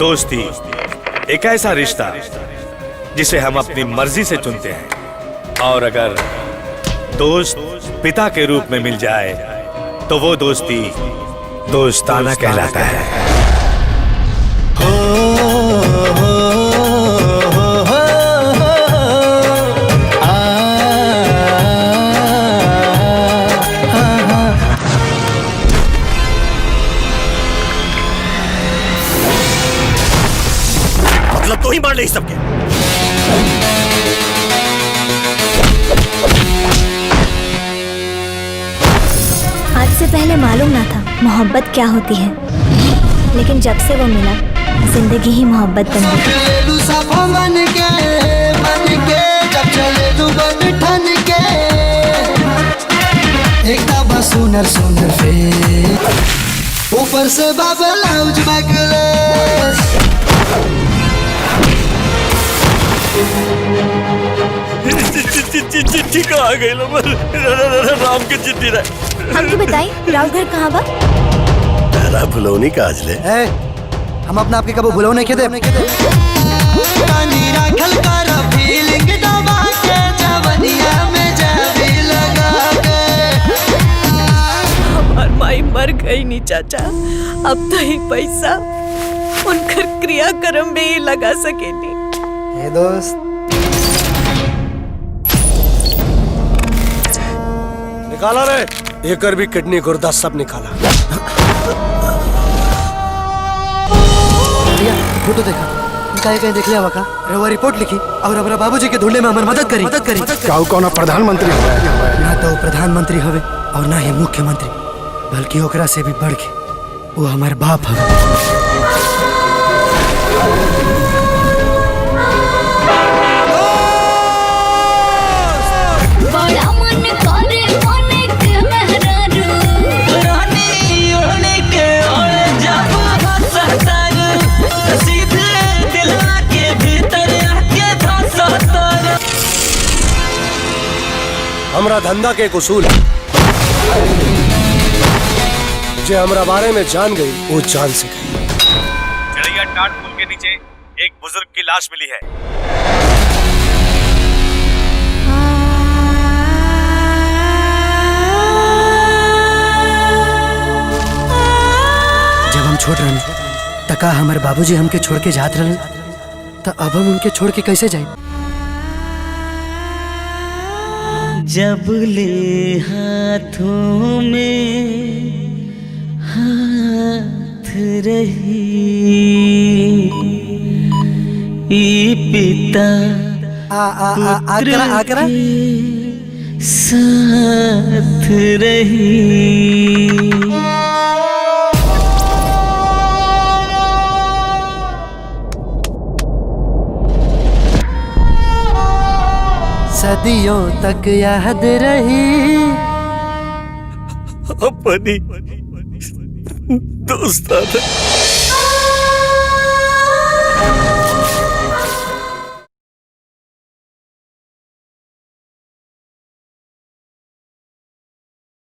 दोस्ती एक ऐसा रिश्ता जिसे हम अपनी मर्जी से चुनते हैं, और अगर दोस्त पिता के रूप में मिल जाए तो वो दोस्ती दोस्ताना कहलाता है। मतलब तो ही मार ले सबके। आज से पहले मालूम ना था मोहब्बत क्या होती है, लेकिन जब से वो मिला जिंदगी ही मोहब्बत बन गई। सुनर सुनर ऊपर से बाबा लाउज चिट्ठी कहाँ गई राम के चिट्ठी रहे। हमके बताई राव घर कहाँ बा? तारा भुलौनी का आज ले। हम अपना आपके कबो भुलौ नहीं खेदे। हमार माई मर गई नी चाचा, अब तो ही पैसा उनकर क्रियाक्रम में ही लगा सकेनी। हे दोस्त निकाला रे, एकर भी किडनी गुर्दा सब निकाला। भैया फोटो देखा, कहीं कहीं देख लिया वका रवा रिपोर्ट लिखी और हमारा बाबूजी के ढूंढने में हमार मदद करी। मदद करी। काऊ कौन प्रधानमंत्री हवे? ना तो प्रधानमंत्री हवे और ना ही मुख्यमंत्री, बल्कि ओकरा से भी बढ़ के वो हमारे बाप हवे। बड़ा मन करे बने के मेहरारू। हमरा धंधा के एक उसूल है, जे हमरा बारे में जान गई वो जान से गई। चिड़ैया टाट पुल के नीचे एक बुजुर्ग की लाश मिली है। जब हम छोट रहनी तका हमारे बाबूजी हमके छोड़ के जात रहन, तो अब हम उनके छोड़ के कैसे जाए? जब ले हाथों में हाथ रही ई पिता आ आ आ आकरा आकरा के साथ रही। सदियों तक याद रही अपनी दोस्ताना।